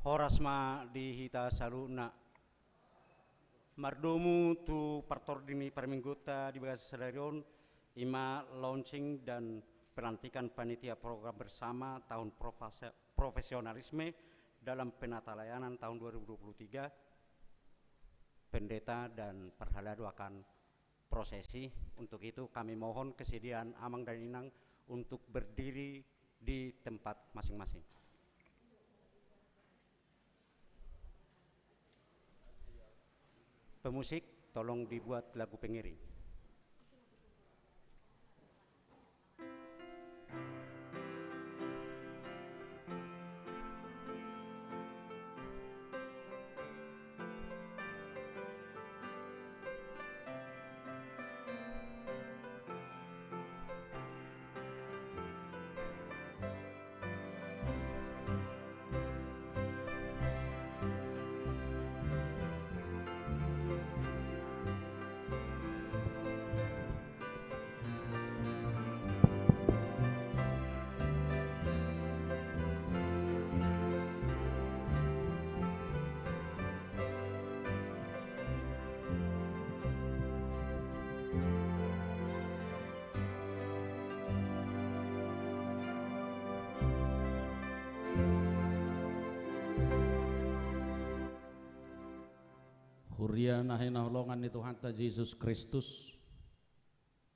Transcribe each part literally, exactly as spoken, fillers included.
Horas ma di hita saluhutna. Mardomu tu partondi ni parmingguonta di bagasan sadari on, i ma launching dan pelantikan panitia program bersama tahun profes-, profesionalisme dalam penatalayanan tahun dua ribu dua puluh tiga, pendeta dan parhalado akan prosesi. Untuk itu kami mohon kesediaan Amang dan Inang untuk berdiri di tempat masing-masing. Pemusik, tolong dibuat lagu pengiring. Huria na hinaholongan ni Tuhanta Jesus Kristus,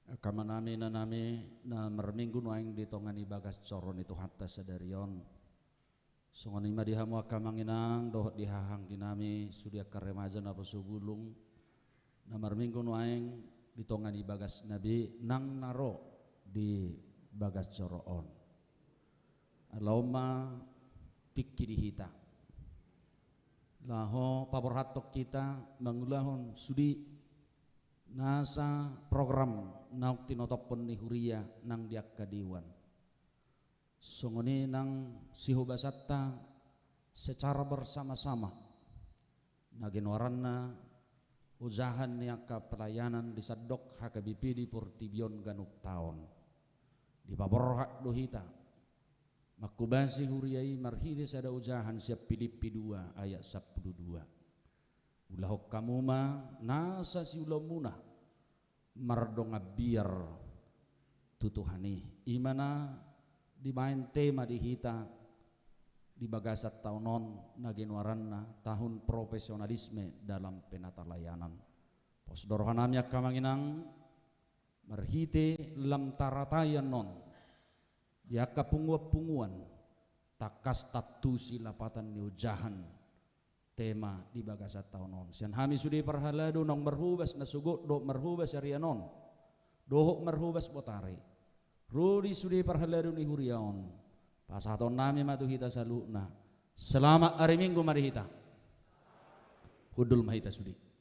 angka amanami, inanami na marminggu nuaeng di tonga ni bagas joro ni Tuhanta sadari on. Songon i ma di hamu angka amang inang dohot di haha angginami, sude angka remaja naposobulung na marminggu nuaeng di tonga ni bagasna be nang na ro di bagas joro on. Ala on ma tingki di hita, laho paborhathon hita mangulahon sude nasa program naung tinotophon ni huria nang di angka dewan. Songon i nang sihobasanta secara bersama-sama na ginoaranna ojahan ni angka pelayanan di sandok H K B P di portibi on ganup taon. Dipaborhat do hita manghobasi huria i marhite sada ojahan sian Pilippi dua ayat sampulu dua. Ulahon hamu ma nasa siulaonmuna mardongan biar tu Tuhan i. I ma na dibaen tema di hita di bagasan taon on na ginoaranna tahun profesionalisme dalam penatalayanan. Pos do rohanami angka amang inang, marhite lam taratai annon di angka punguan-punguan, tangkas tantusi lapatan ni ojahan tema di bagasan taon on. Sian hami sude parhalado naung marhobas nasogot dohot marhobas arian on dohot marhobas botari, ro di sude parhalado ni huria on, pasahatonnami ma tu hita saluhutna: Selamat ari Minggu ma di hita. Hundul ma hita sude.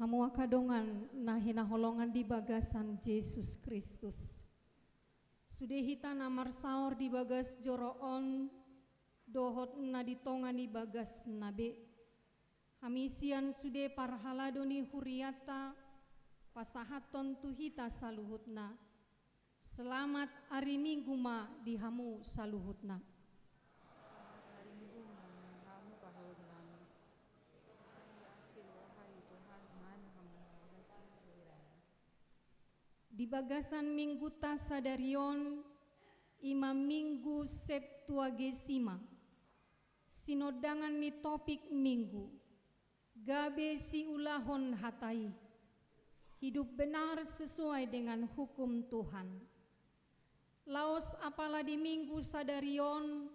Hamu angka dongan na hinaholongan di bagasan Jesus Kristus, sude hita na marsaor di bagas joro on dohot na di tonga ni bagasna be, hami sian sude parhalado ni hurianta pasahathon tu hita saluhutna: Selamat ari Minggu ma di hamu saluhutna. Selamat ari Minggu ma di hamu parhalado nami. Tuhan, asi roha ni Tuhan, manang hamu. Di bagasan mingguta sadari on, i ma Minggu Septuagesima. Sinondangan ni topik minggu: Gabe siulahon hata i, hidup benar sesuai dengan hukum Tuhan. Laos apala di minggu sadari on,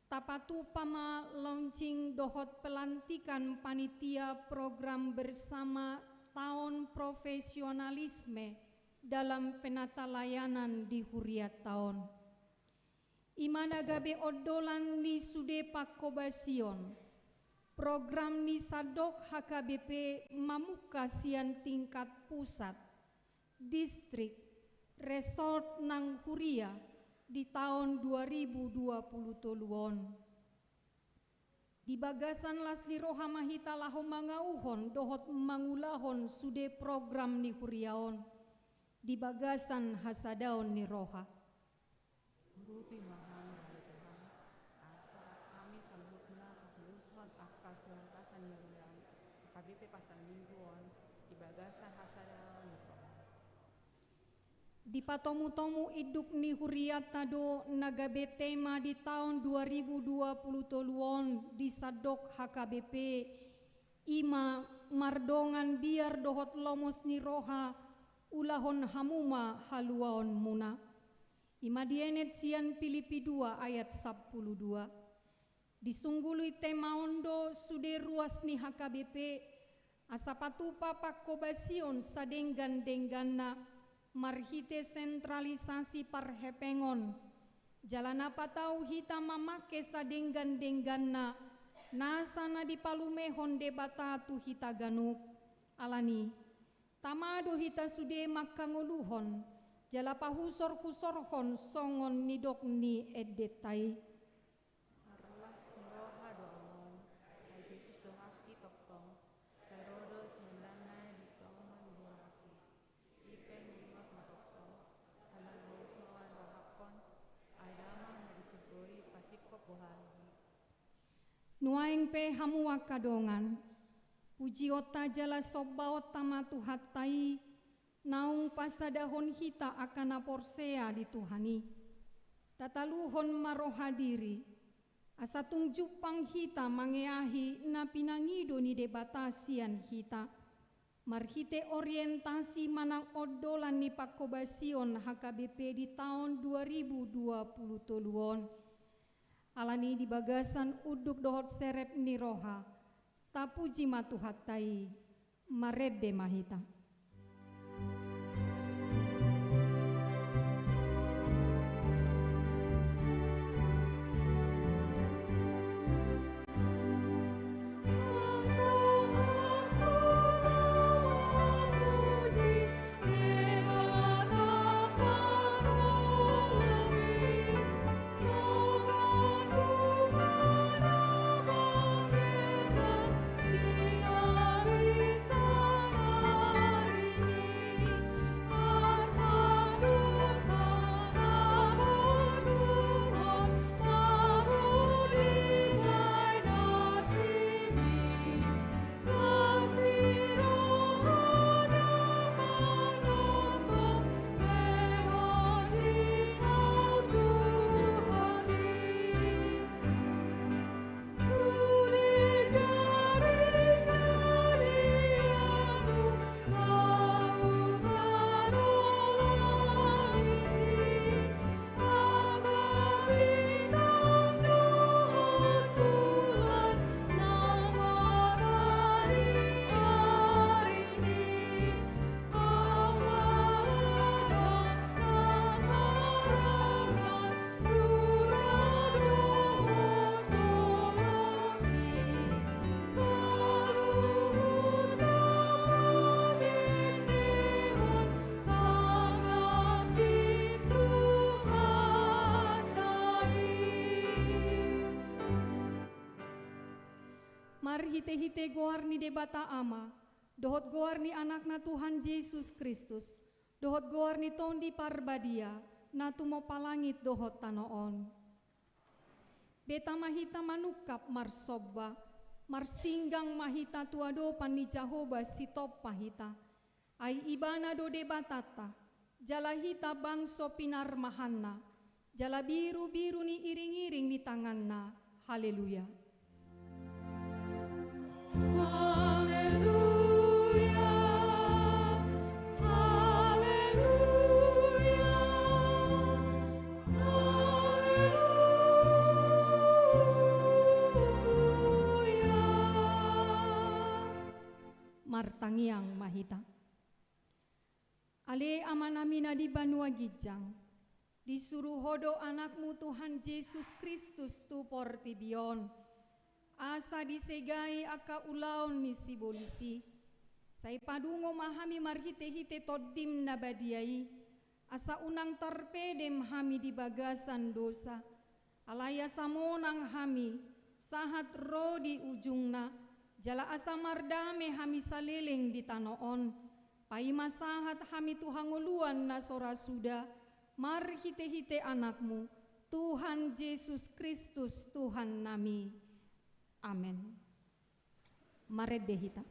Tapatupa ma launching dohot pelantikan panitia program bersama Taon Profesionalisme dalam Penatalayanan di Huriata on. I ma na gabe ondolan ni sude pangkobasion, program ni sandok H K B P mamungka sian tingkat pusat, distrik, resort nang huria di taon dua ribu dua puluh tolu on. Di bagasan las ni roha ma hita laho mangauhon dohot mangulahon sude program ni huria on di bagasan hasadaon ni roha. Urupi ma hami ale Tuhan, asa hami saluhutna pangkoloson angka sian bagasan ni roha, H K B P Pasal Minggu on di bagasan hasadaon ni roha. Dipatomutomu induk ni huriata do na gabe tema di taon dua ribu dua puluh tolu on di sandok H K B P, i ma mardongan biar dohot lomos ni roha, ulahon hamu ma haluaonmuna. I ma dienet sian Pilipi dua ayat sampulu dua. Disunggului tema on do sude ruas ni H K B P, asa patupa pangkobasion sadenggan-dengganna marhite sentralisasi parhepengon, jala na patau hita mamangke sadenggan-dengganna nasa na dipalumehon Debata tu hita ganup. Alani, tama do hita sude mangkangoluhon jala pahusor-husorhon songon nidok ni endenta i. Marlas ni roha do Ho, ai Jesus do hami tongtong, sai ro do sian dana di tonga ni rohangki. I pe huingot ma tongtong, ala ni roha ni rohangkon, ai damang na disugoi pasingkop bohal i. Nuaeng pe hamu angka dongan, pujionta jala sombaonta ma Tuhanta i, naung pasadahon hita angka na porsea di Tuhan i. Tataluhon ma roha diri, asa tung jumpang hita mangeahi na pinangido ni Debata sian hita, marhite orientasi manang ondolan ni pangkobasion H K B P di taon dua ribu dua puluh tolu on. Alani di bagasan unduk dohot serep ni roha, tapuji ma Tuhanta i. Marende ma hita. Marhitehite goar ni Debata Ama, dohot goar ni Anakna Tuhan Jesus Kristus, dohot goar ni Tondi Parbadia, na tumompa langit dohot tano on. Beta ma hita manungkap marsomba, marsinggang ma hita tu adopan ni Jahowa sitompa hita. Ai Ibana do Debatanta, jala hita bangso pinarmahanna, jala birubiru ni iringiring ni tanganna. Haleluya. Haleluya. Haleluya. Haleluya. Tangiang ma hita. Ale Amanami na di banua ginjang, disuru Ho do Anakmu Tuhan Jesus Kristus tu portibi on, asa disegai angka ulaon ni sibolis i. Sai padungo ma hami marhite-hite Tondim na badia i, asa unang tarpedem hami di bagasan dosa, alai asa monang hami, sahat ro di ujungna, jala asa mardame hami saleleng di tano on, paima sahat hami tu hangoluan na so ra suda, marhite-hite Anakmu, Tuhan Jesus Kristus, Tuhannami. Amen. Marende hita.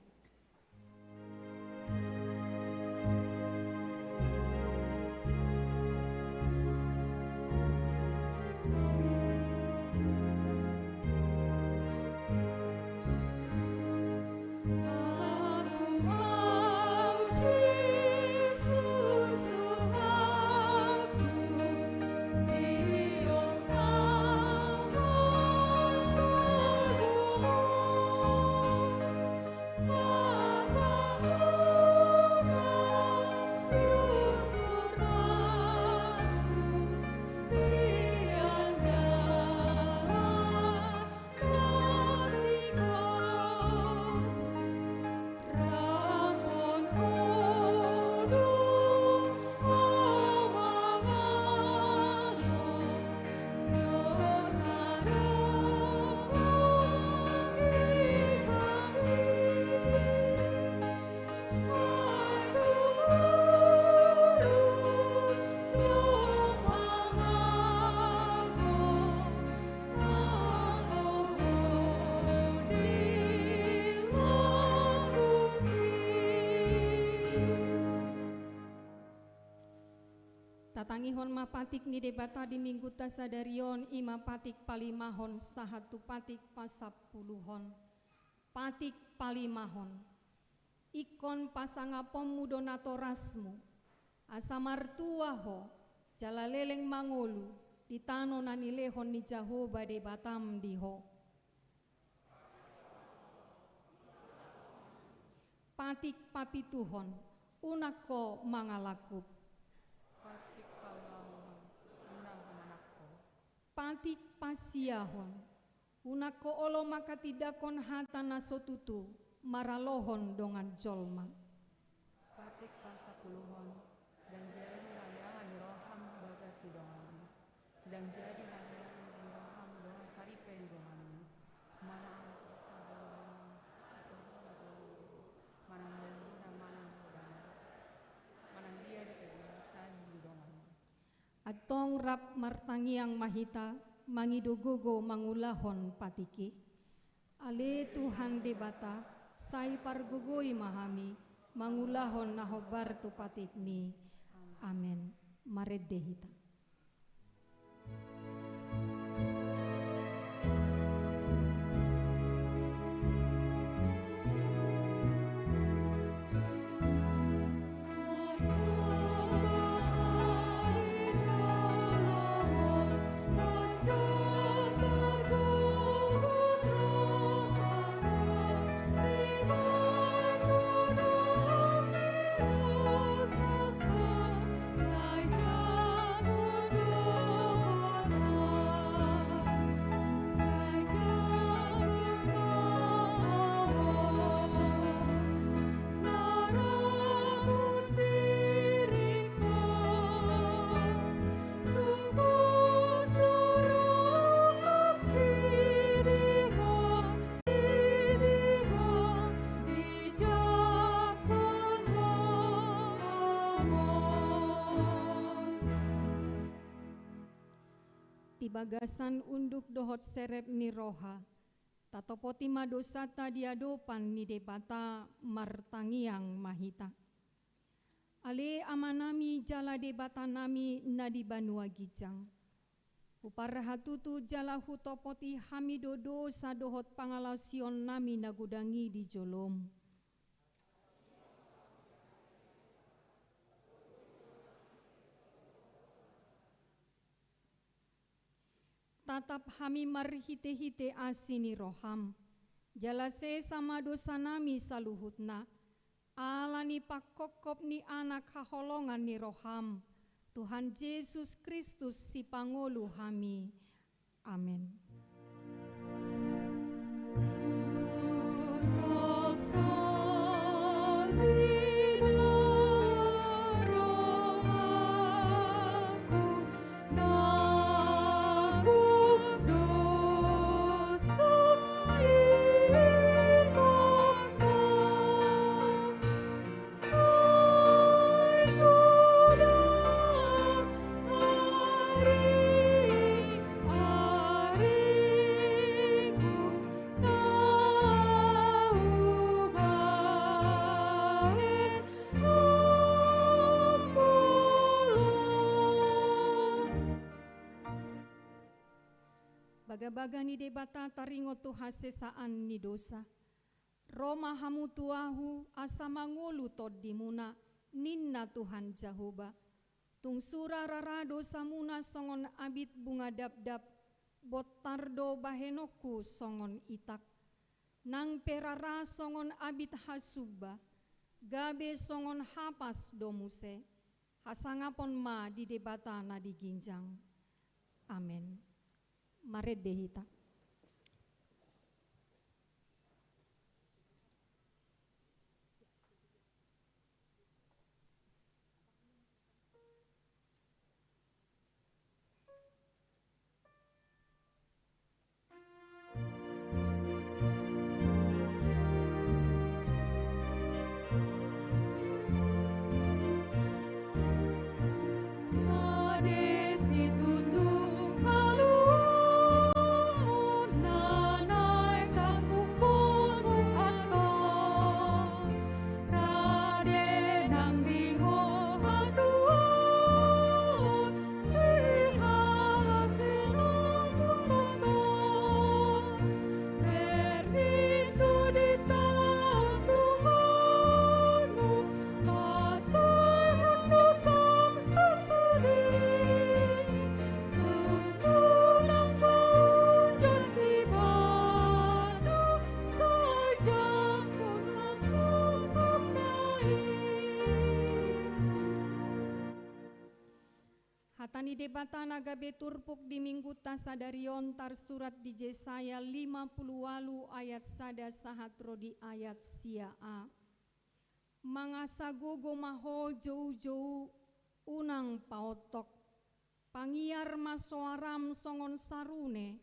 Tatangihon ma patik ni Debata di minggunta sadari on, i ma patik palimahon sahat tu patik pasampuluhon. Patik palimahon. Ingkon pasangaponmu do natorasmu, asa martua ho, jala leleng mangolu di tano na nilehon ni Jahowa Debatam di ho. Patik papituhon, unang ho mangalangkup. Patik paualuhon, unang ho manangko. Patik pasiahon, unang ho olo manghatindanghon hata na so tutu maralohon dongan jolma. Patik pasampuluhon, ndang jadi hahiangan ni roham bagas di donganmu. Ndang jadi hahiangan ni roham dongan saripe ni donganmu. Manang manang dia di kebiasaan di donganmu. Antong rap martangiang ma hita, mangido gogo mangulahon patik i. Ale Tuhan Debata, sai pargogoi ma hami, mangulahon na hombar tu patikmi. Amen. Marende hita. Di bagasan unduk dohot serep ni roha, tatopoti ma dosanta di adopan ni Debata, martangiang ma hita. Ale Amanami jala Debatanami na di banua ginjang. Huparhatutu jala hutopoti hami do dosa dohot pangalaosionnami na godang i di jolom. Tatap hami marhite-hite asi ni roham. Jala sesa ma dosanami saluhutna. ala ni pangkophop ni Anak haholongan ni roham, Tuhan Jesus Kristus, Sipangolu hami. Amen. Bagabaga ni Debata taringot tu hasesaan ni dosa. Ro ma hamu tu Ahu, asa mangolu tondimuna, ninna Tuhan Jahowa. Tung sura rara dosamuna songon abit bunga dabdab, bontar do bahenonku songon itak. Nang pe rara songon abit hasumba, gabe songon hapas do muse. Hasangapon ma di Debata na di ginjang. Amen. Marende hita. Hata ni Debata na gabe turpuk di minggunta sadari on tarsurat di Jesaya lima pulu ualu ayat sada sahat ro di ayat sia a. Mangasa gogo ma ho joujou, unang paontok. Pangiar ma soaram songon sarune,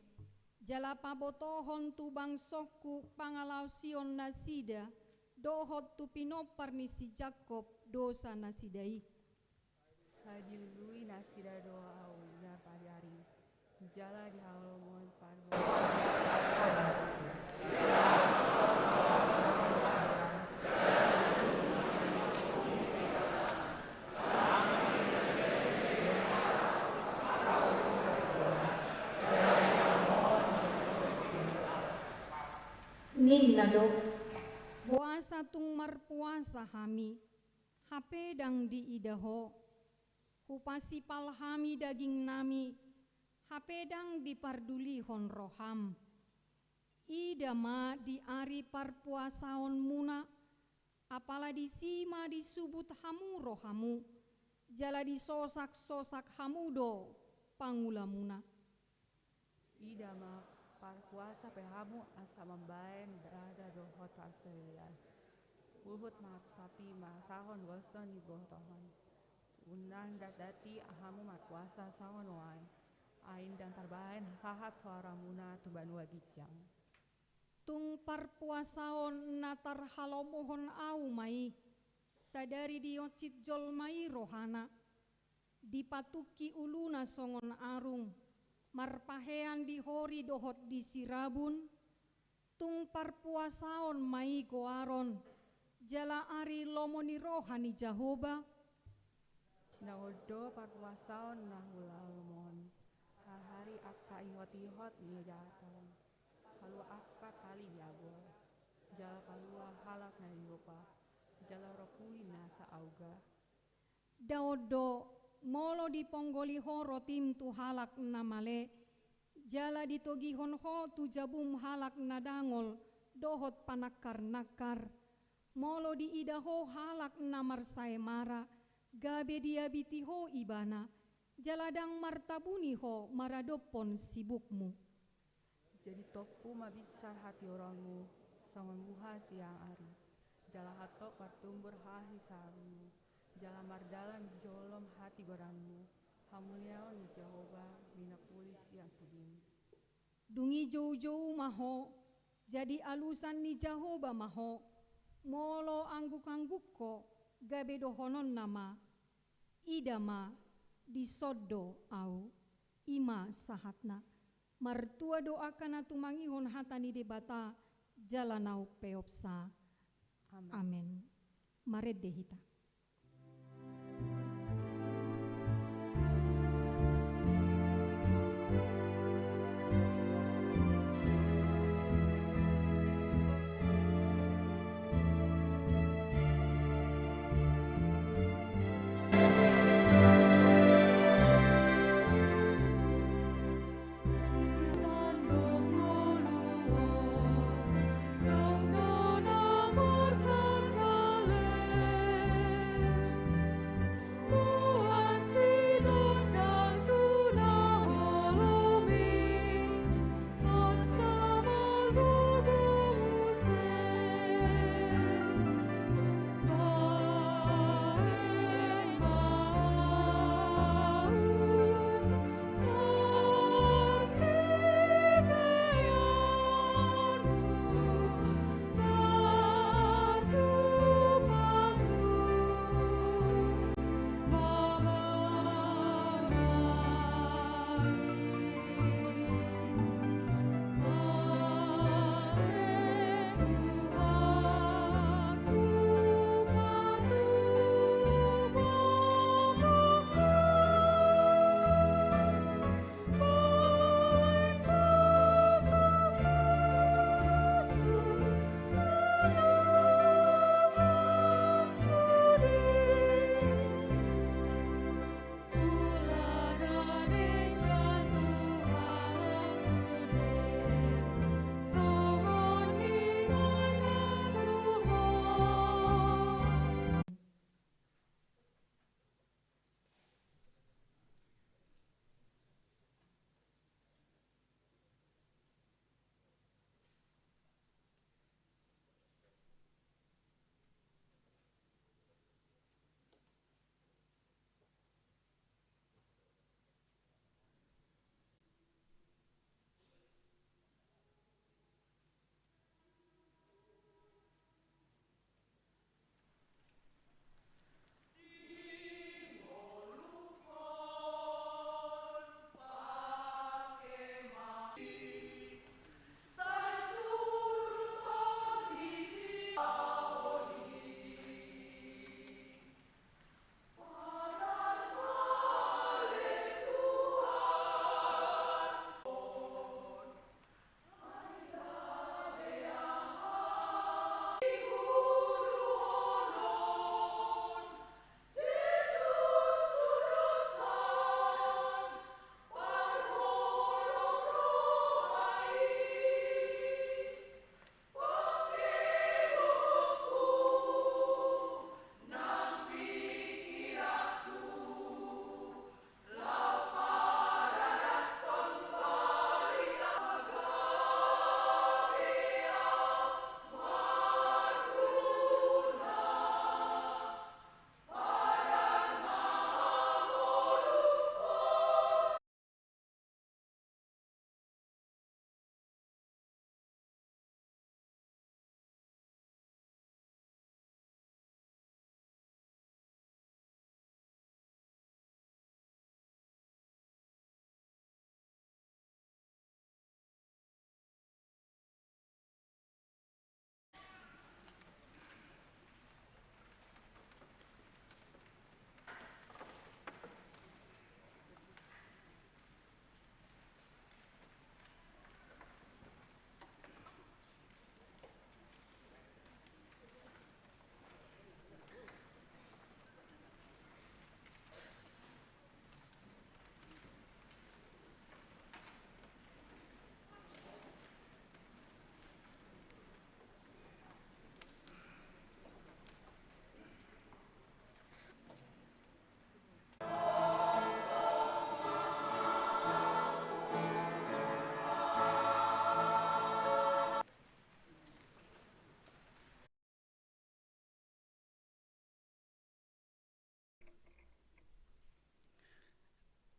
jala pabotohon tu bangsongku pangalaosion nasida, dohot tu pinompar ni si Jakkob dosa nasida i. Sai dilului nasida do Ahu di na padiari, jala di halomoan parboruon. Ninna do, boasa tung marpuasa hami, hape ndang diida ho? Hupasipal hami dagingnami, hape ndang dipardulihon roham. Ida ma di ari parpuasaonmuna, apala disi ma disubut hamu rohamu, jala disosak-sosak hamu do pangulamuna. Ida ma, parpuasa pe hamu asa mambahen brada dohot parsaulian. Huhut ma, tapi mangasahon goston ni botohon. Unang datdati hamu marpuasa songon nuaeng, ai ndang tarbahen sahat soaramuna tu banua ginjang. Tung parpuasaon na tarhalomohon Ahu ma i, sadari dionsit jolma i rohana. Dipatungki uluna songon arung, marpahean di hori dohot di sirabun, tung parpuasaon ma i goaron, jala ari lomo ni roha ni Jahowa. Ndang on do parpuasaon na huhalomohon, harhari angka ihot-ihot ni jahat on, palua angka tali ni abol, jala palua halak na diopa, jala rompuhi nasa auga. Ndang on do, molo diponggoli ho rotim tu halak na male, jala ditogihon ho tu jabum halak na dangol dohot panangkar-nangkar, Molo diida ho halak na marsaemara, gabe diabiti ho ibana, jala ndang martabuni ho maradophon sibukmu. Jadi tompu ma binsar hatigoranmu, songon buha siang ari, jala hatop martumbur hahisaharonmu, jala mardalan di jolom hatigoranmu hamuliaon ni Jahowa, minapuli sian pudim. Dung i joujou ma ho, jadi alusan ni Jahowa ma ho, molo anggukangguk ho, gabe dohononna ma, ida ma, dison do ahu. I ma sahatna. Martua do angka na tumangihon hata ni Debata, jala na umpeopsa. Amen. Amen. Marende hita.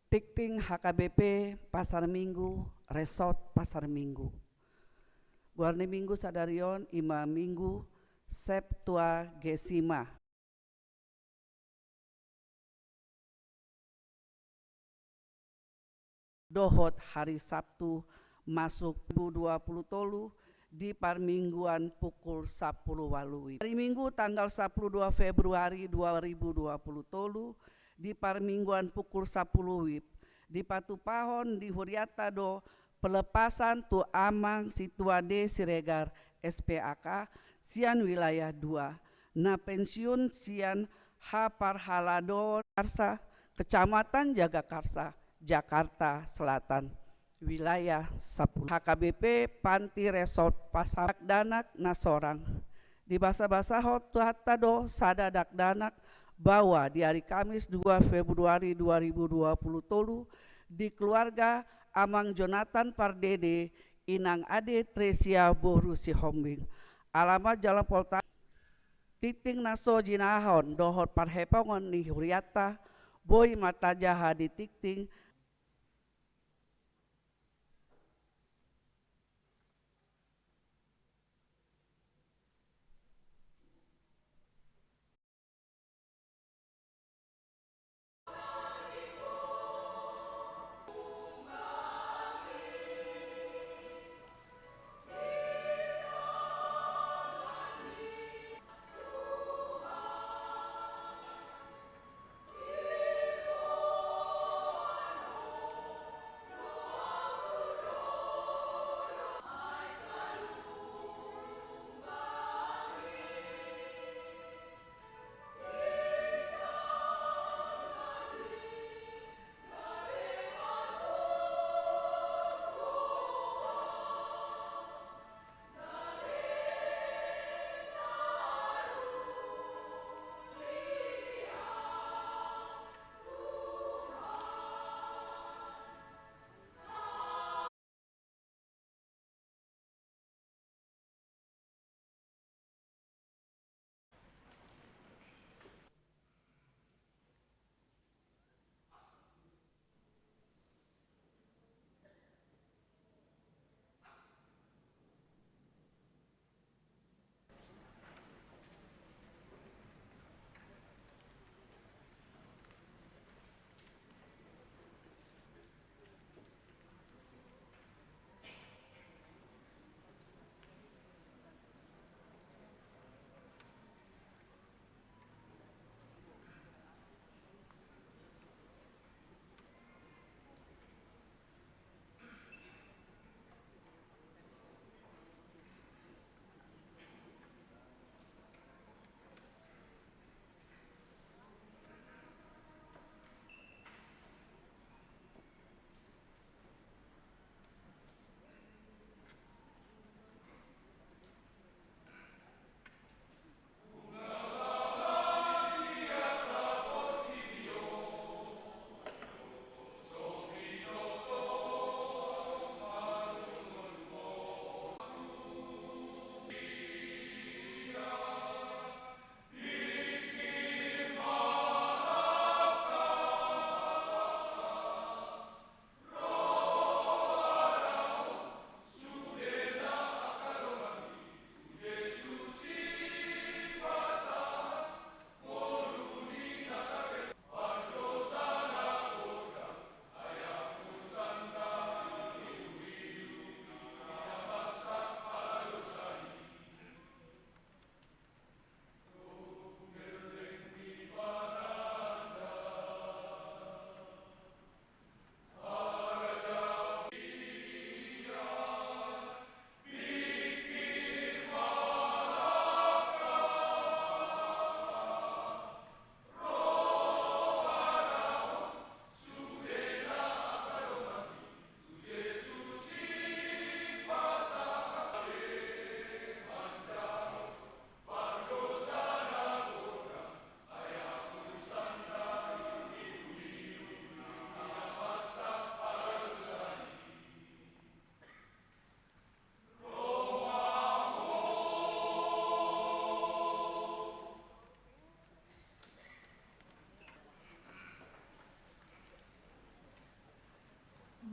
Tingting H K B P Pasar Minggu, Resort Pasar Minggu. Goar ni Minggu sadari on i ma Minggu Septuagesima. Dohot hari Sabtu masuk dua ribu dua puluh tolu di parmingguan pukul sapuluh walu WIB. Hari Minggu tanggal sapuluh dua Februari dua ribu dua puluh tolu di parmingguan pukul sapuluh WIB dipatupahon di hurianta do pelepasan tu Amang Situade Siregar S P A K sian wilayah dua, na pensiun sian Haparhalado Karsa, Kecamatan Jagakarsa, Jakarta Selatan, wilayah sapuluh. H K B P Panti Resort Pasar. Dakdanak na sorang. Dibasabasahon Tuhanta do sada dakdanak bahwa di hari Kamis dua Februari dua ribu dua puluh tolu di keluarga Amang Jonathan Pardede, Inang Ade Tresia boru Sihombing. Alamat Jalan Polta. Tingting na so jinahahon dohot parhepongon ni hurianta boi ma tajaha di tingting.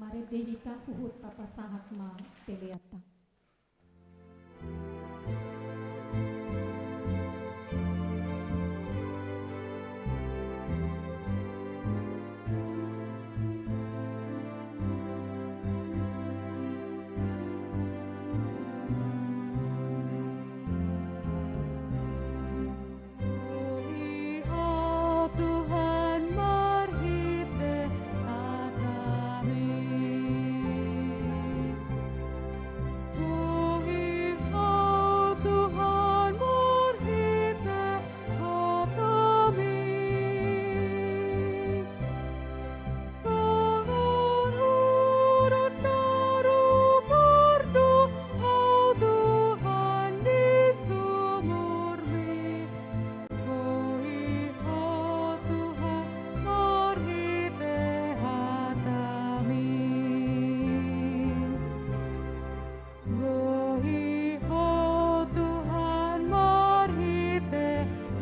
Marende hita huhut tapasahat ma peleanta. Puji Ho Tuhan marhite hataMi. Puji Ho Tuhan marhite hataMi. Songon udan na rumardo Ho Tuhan di sumurMi. Puji Ho Tuhan marhite hataMi. Puji Ho Tuhan marhite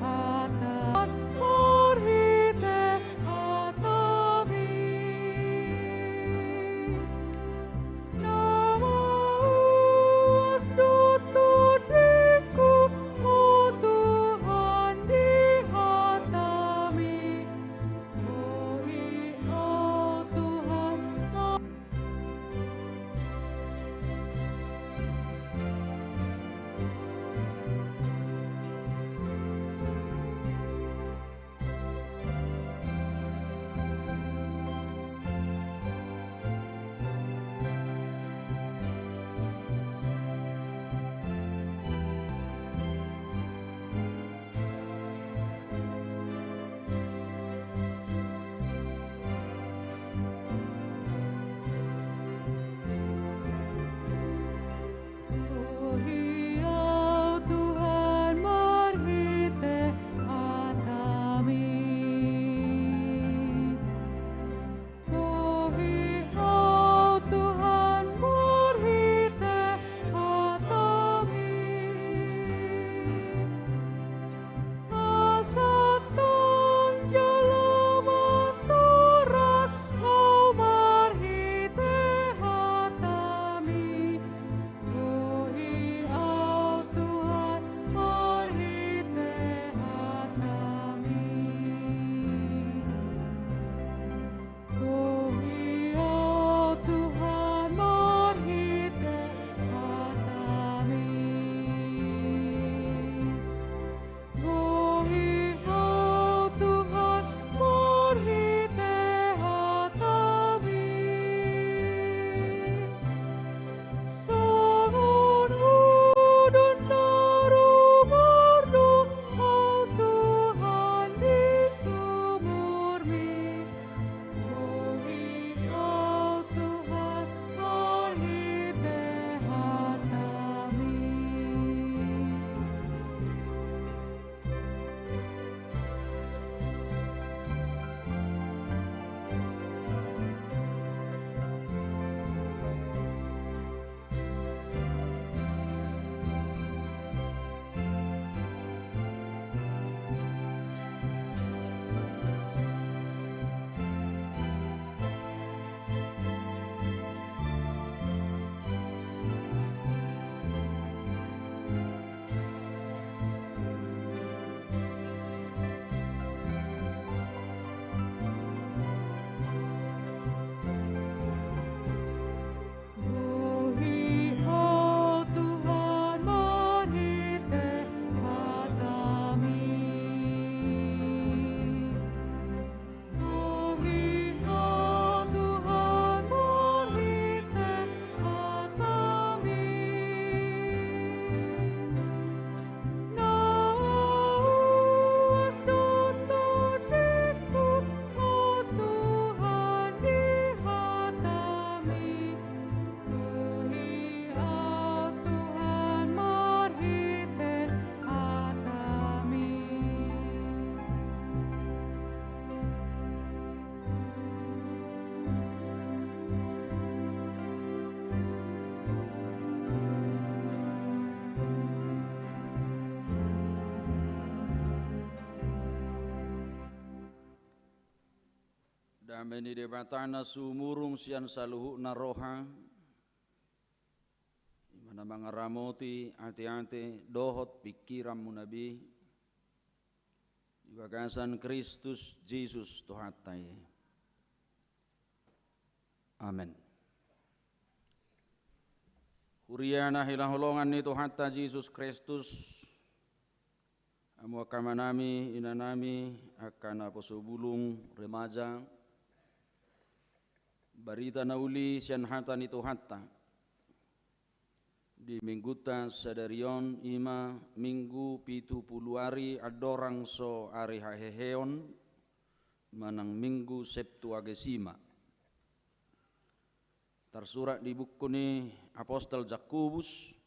hataMi, marhite hataMi. Na mauas do tondingku, Ho Tuhan, di hataMi. Puji Ho Tuhan. Dame ni Debata na sumurung sian saluhutna roha, i ma na mangaramoti ateate dohot pingkiranmuna be, di bagasan Kristus Jesus Tuhanta i. Amen. Huria na hinaholongan ni Tuhanta Jesus Kristus, hamu angka amanami, inanami, angka naposo bulung, remaja, barita na uli sian hata ni Tuhanta di minggunta sadari on, i ma minggu pitu pulu ari andorang so ari haheheon, manang minggu Septuagesima. Tarsurat di buku ni Apostel Jakobus,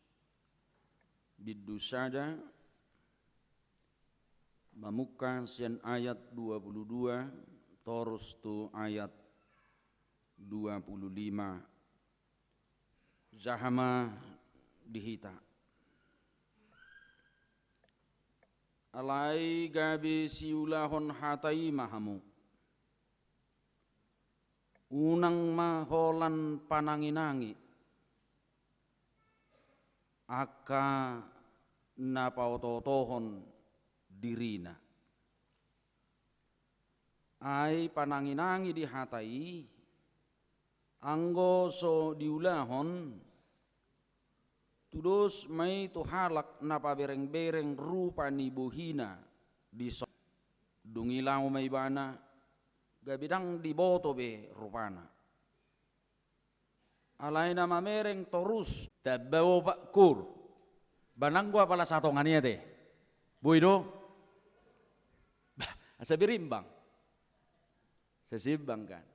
bindu sada, mamungka sian ayat dua pulu dua torus tu ayat dua pulu lima. Jaha ma di hita. Alai gabe siulahon hata i ma hamu. Unang ma holan pananginangi angka na paotootohon dirina. Ai pananginangi di hata i, anggo so diulahon, tudos ma i tu halak na paberengbereng rupa ni bohina dison. Dung i laho ma ibana, gabe ndang diboto be rupana. Alai na mamereng torus. Tamba opat kur. Ba nanggo apala satonga ni ate. Boi do? Bah, asa berimbang. Asa seimbang kan.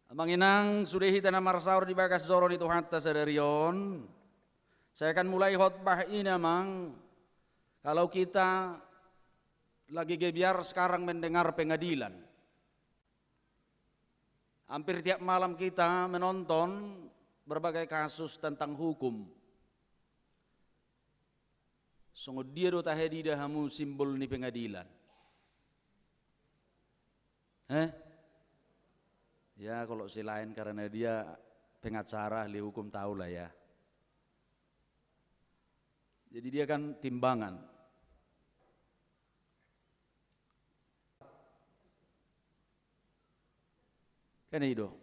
Amang inang, sude hita na marsaor di bagas joro ni Tuhanta sadari on. Saya akan mulai khotbah ini, Amang. Kalau kita lagi gebyar sekarang mendengar pengadilan. Hampir tiap malam kita menonton berbagai kasus tentang hukum. Songon dia do tahe dida hamu simbol ni pengadilan? Heh? Ya, kalau si lain karena dia pengacara, ahli hukum, tahulah ya. Jadi dia kan timbangan. Kan i do.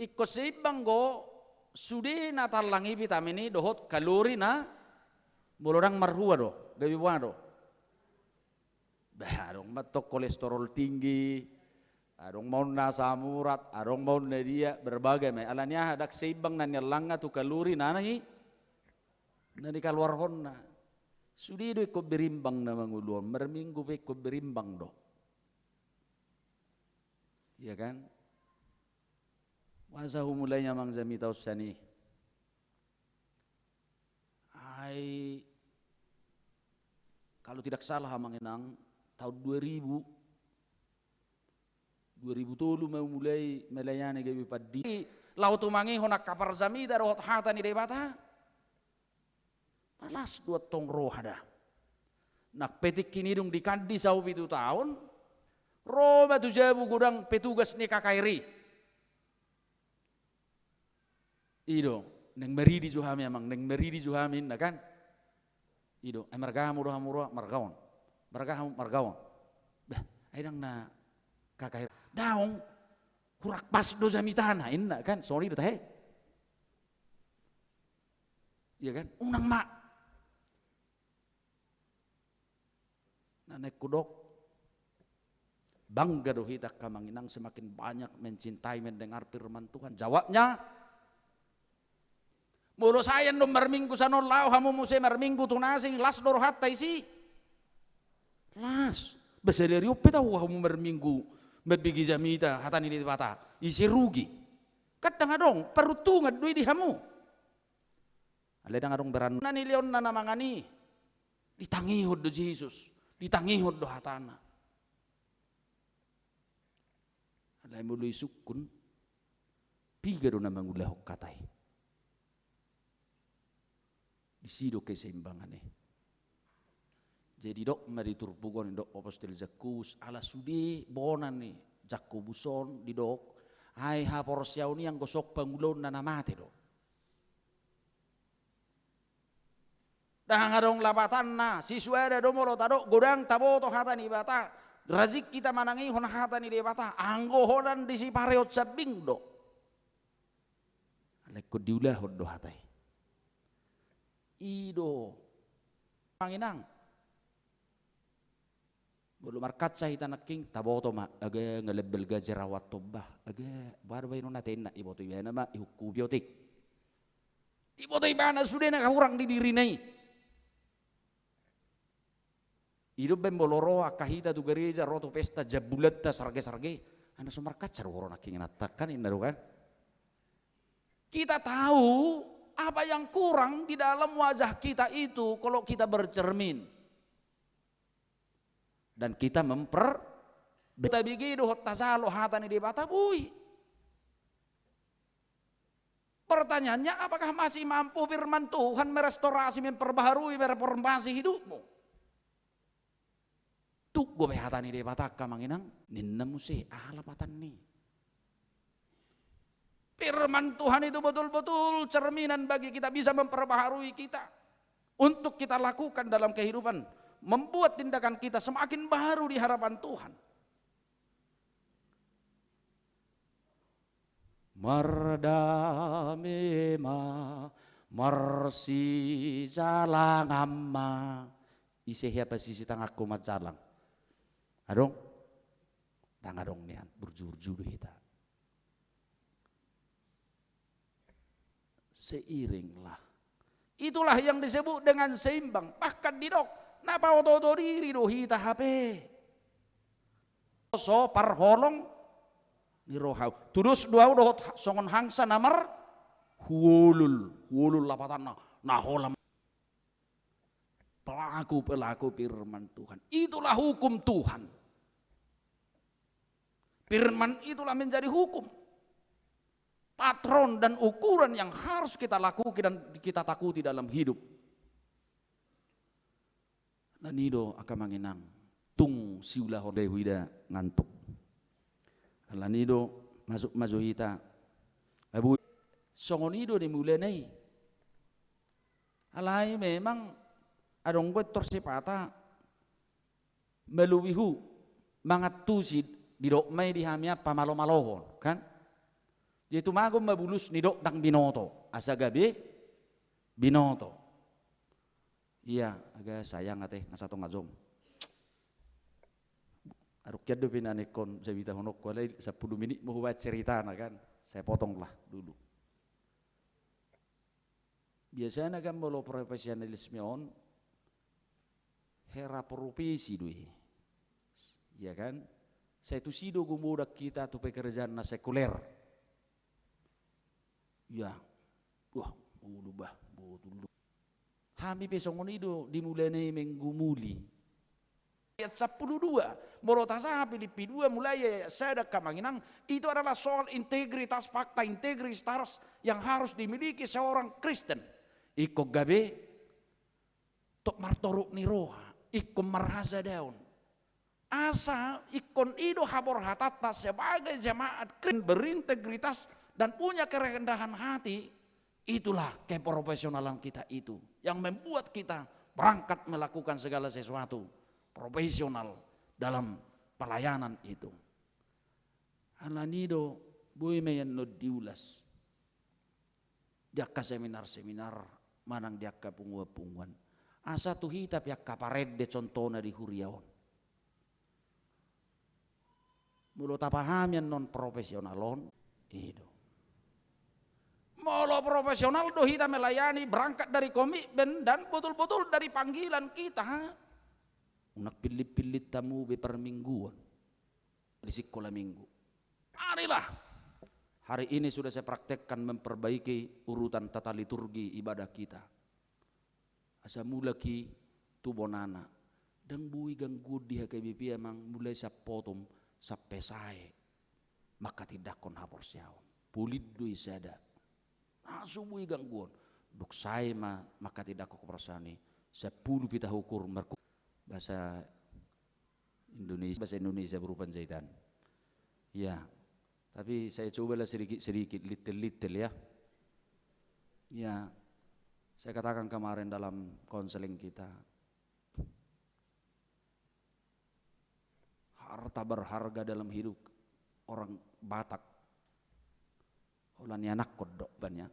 Ingkon seimbang do sude na tallang i, vitamin i dohot kalori na molo ndang marhua do, gabe boha do. Bah, adong ma tong kolesterol tinggi, adong ma on na asam urat, adong ma on na dia, berbagai ma i. Alani aha? Ndang seimbang na niallangna tu kalori na, na i, na nikaluarhonna. Sude do ingkon berimbang na mangolu on, marminggu pe ingkon berimbang do. Iya kan? Boasa humulai, Amang, jamita on sian i? Ai, kalau tidak salah, Amang inang, tahun dua ribu, dua ribu tolu ma humulai melayani gabe pandita. Laho tumangihon angka parjamita dohot hata ni Debata. Las do antong roha da. Nang pe tingki i dung dikandi saopitu taon, ro ma tu jabu godang petugas ni K K R I. I do, naeng maridi jo hami, Amang, naeng maridi jo hami, ninna kan. I do, ai marga hamu do hamu ro? Marga on. Marga hamu? Marga on. Bah, ai ndang na K K R I. Daong, hurang pas do jamitana, ninna kan. Songon i do tahe. Iya kan? Unang ma. Na naeng hudok, bangga do hita angka amang inang semakin banyak mencintai, mendengar firman Tuhan. Jawabnya, molo sae annon marminggu sian on, laho hamu muse marminggu tu na asing, las do rohanta disi? Las. Ba sadari on pe tau hamu marminggu mambege jamita hata ni Debata, ise rugi? Kan ndang adong, paruntungan do i di hamu. Alai ndang adong beran na nilehonna na mangan i. Ditangihon do Jesus, ditangihon do hatana. Alai molo isungkun, piga do na mangulahon hata i? Disi do keseimbangan i. Jadi didok ma di turpuk on, didok apostel Jakobus, ala sude bona ni Jakobus on didok, ai haporseaon i anggo so pangulaonna na mate do. Ndang adong lapatanna, sisuada do molo tadok godang taboto hata ni Debata, rajin hita manangihon hata ni Debata, anggo holan di sipareon sambing do. Alai ingkon diulahon do hata i. I do. Amang inang. Molo markaca hita nangkin, taboto ma, aga ngalambal gajar ahu antong bah, aga boha do bahenon ate inna, iboto ibana ma, ihungkupi otik. Iboto ibana sude na hurang di dirina i. I do umbaen molo ro angka hita tu gareja, ro tu pesta, jambulanta sarge-sarge, ai na so markaca do huroha nangkin inanta kan, inna do kan. Kita tahu apa yang kurang di dalam wajah kita itu kalau kita bercermin. Dan kita memper-, tabege dohot tajalo hata ni Debata, boi. Pertanyaannya, apakah masih mampu firman Tuhan merestorasi, memperbaharui, mereformasi hidupmu? Tung gobe hata ni Debata, angka amang inang, ninna muse, aha lapatanna i? Firman Tuhan itu betul-betul cerminan bagi kita, bisa memperbaharui kita untuk kita lakukan dalam kehidupan, membuat tindakan kita semakin baru di hadapan Tuhan. Mardame ma, marsijalangan ma. Ise hea pasisi tanganku manjalang? Adong? Ndang adong nian, burju-burju do hita. Seiringlah. Itulah yang disebut dengan seimbang. Bahkan didok, na paoto-oto diri do hita hape. So parholong ni rohau. Tudos do ahu dohot songon hangsa na marhuolol. Huolol lapatanna, na holan. Pelaku-pelaku firman Tuhan. Itulah hukum Tuhan. Firman itulah menjadi hukum, patron dan ukuran yang harus kita lakukan dan kita takuti dalam hidup. Alani do, angka amang inang, tung siulahon, be huida ngantuk. Alani do, masuk ma jo hita. Abu, songon i do di mulana i. Alai memang adong do intor sipata, malobi hu mangantusi, didok ma i di hami an, pamalo-malohon, kan? Jadi tumagon ma bulus, nidok ndang binoto, asa gabe binoto. Ia, aga sayang ate, nga satonga jom. Adong hian dope na ningkon jabitahononku, alai sampulu minit ma hubaen ceritana kan, saya potonglah dulu. Biasana kan molo profesionalisme on, hera profesi do i. Ia kan? Sai tusi do gumodang hita tu pekerjaan na sekuler. Ia. Wah, ulu bah, botul do. Hami pe songon i do di mulana i menggumuli. Ayat sampulu dua, molo tajaha Pilippi dua mulai ayat sada, angka amang inang, itu adalah soal integritas, fakta integritas yang harus dimiliki seorang Kristen. Ingkon gabe tok martoruk ni roha, ingkon marhasadaon. Asa ingkon i do haborhatanta sebagai jemaat Kristen berintegritas dan punya kerendahan hati, itulah keprofesionalan kita itu yang membuat kita berangkat melakukan segala sesuatu profesional dalam pelayanan itu. Alani do, boi ma i annon diulas di angka seminar-seminar manang di angka punguan-punguan. Asa tu hita pe angka parende contohna di huria on. Molo tapahami annon profesional on, i do. Molo profesional do hita melayani, berangkat dari komitmen dan betul-betul dari panggilan kita. Unang pillit-pillit hamu be parmingguon di sikola minggu. Marilah hari ini sudah saya praktekkan memperbaiki urutan tata liturgi ibadah kita. Asa mulak i tu bonana. Ndang boi gangguon di H K B P, amang, mulai sian potom sampe sae manghatindanghon haporseaon. Polin do i sada. Na so boi gangguon. Dung sae ma manghatindanghon haporseaon i, sampulu pita ukur marku-, bahasa Indonesia, bahasa Indonesia berupa Panjaitan. Ya, tapi saya cobalah sedikit-sedikit, little-little ya. Ya, saya katakan kemarin dalam konseling kita, harta berharga dalam hidup orang Batak. Holan ianakhon do banyak.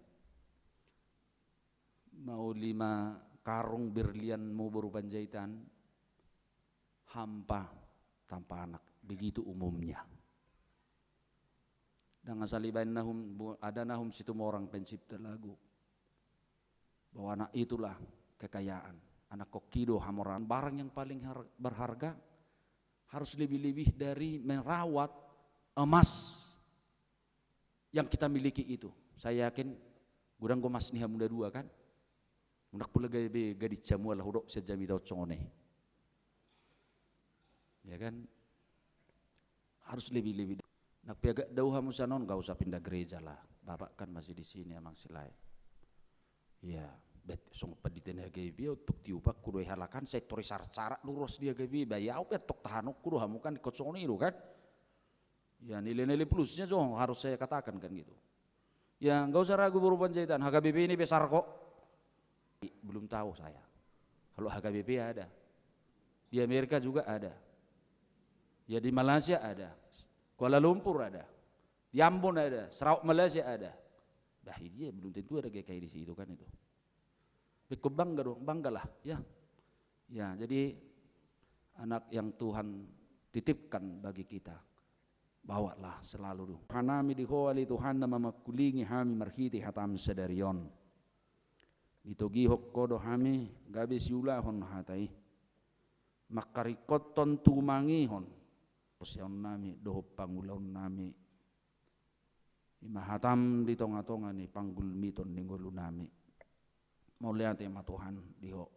Mau lima karung berlianmu boru Panjaitan, hampa tanpa anak. Begitu umumnya. Ndang asal ibaen nahum, bu-, ada nahum Situmorang pencipta lagu. Bahwa anak itulah kekayaan. Anakhon i do hamoraon. Barang yang paling har-, berharga harus lebih-lebih dari merawat emas yang kita miliki itu. Saya yakin godang do emas ni hamu na dua kan? Unang pola gabe gadis hamu ala hudok sian jamita on songon i. Ya kan? Harus lebih-lebih. Nang pe agak dao hamu sian on, nggak usah pindah gereja lah. Bapak kan masih di sini, Amang Silae. Iya, bet songon pandita na gabe, untuk tiupanku do i halak an, sai tor i sarat-sarat do ruas dia gabe, ba i au pe antong tahanonku do hamu kan, ingkon songon i do kan. Ya, nilai-nilai plusnya jo harus saya katakan kan gitu. Ya, nggak usah ragu boru Panjaitan, H K B P ini besar kok. Belum tahu saya. Kalau H K B P ada. Di Amerika juga ada. Ya, di Malaysia ada. Kuala Lumpur ada. Di Ambon ada. Sarawak Malaysia ada. Bah, iya, belum tentu ada G K I di situ kan itu. Ingkon bangga dong, banggalah, ya. Ya, jadi anak yang Tuhan titipkan bagi kita, bawalah selalu dong. Hanami di Ho ale Tuhan na mamangkulingi hami marhite hatam sadari on. Ditogihon Ho do hami, gabe siulahon hata i. Mangkaringkothon tumangihon, poseonnami dohot pangulaonnami. Ima hatam di tonga-tonga ni panggulmiton ni ngolunami. Mauliate ma Tuhan di Ho.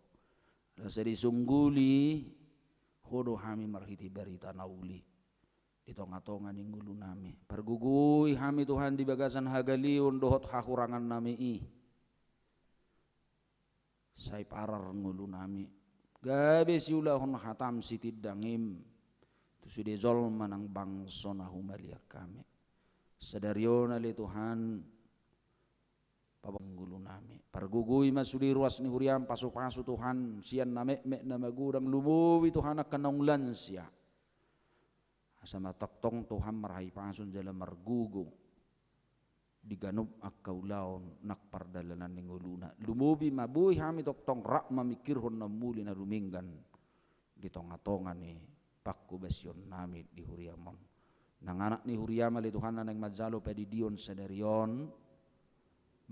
Asa disungguli Ho do hami marhite barita na uli di tonga-tonga ni ngolunami. Pargogoi hami Tuhan di bagasan hagaleon dohot hahurangannami i. Sai parar ngolunami, gabe siulahon hatam sitindangim tu sude jolma nang bangso na humaliang hami. Sadari on ale Tuhan, pabang ngolunami. Pargogoi ma sude ruas ni huriam, pasu-pasu Tuhan, sian na metmet na magodang, lumobi Tuhan angka naung lansia. Asa ma tongtong Tuhan marhahipason jala margogo di ganup angka ulaon nang pardalanan ni ngoluna. Lumobi ma boi hami tongtong rap mamingkirhon na umuli na dumenggan di tonga-tonga ni panghobasionami di huriam on. Nang anak ni huriam ale Tuhan na naeng manjalo padidion sadari on,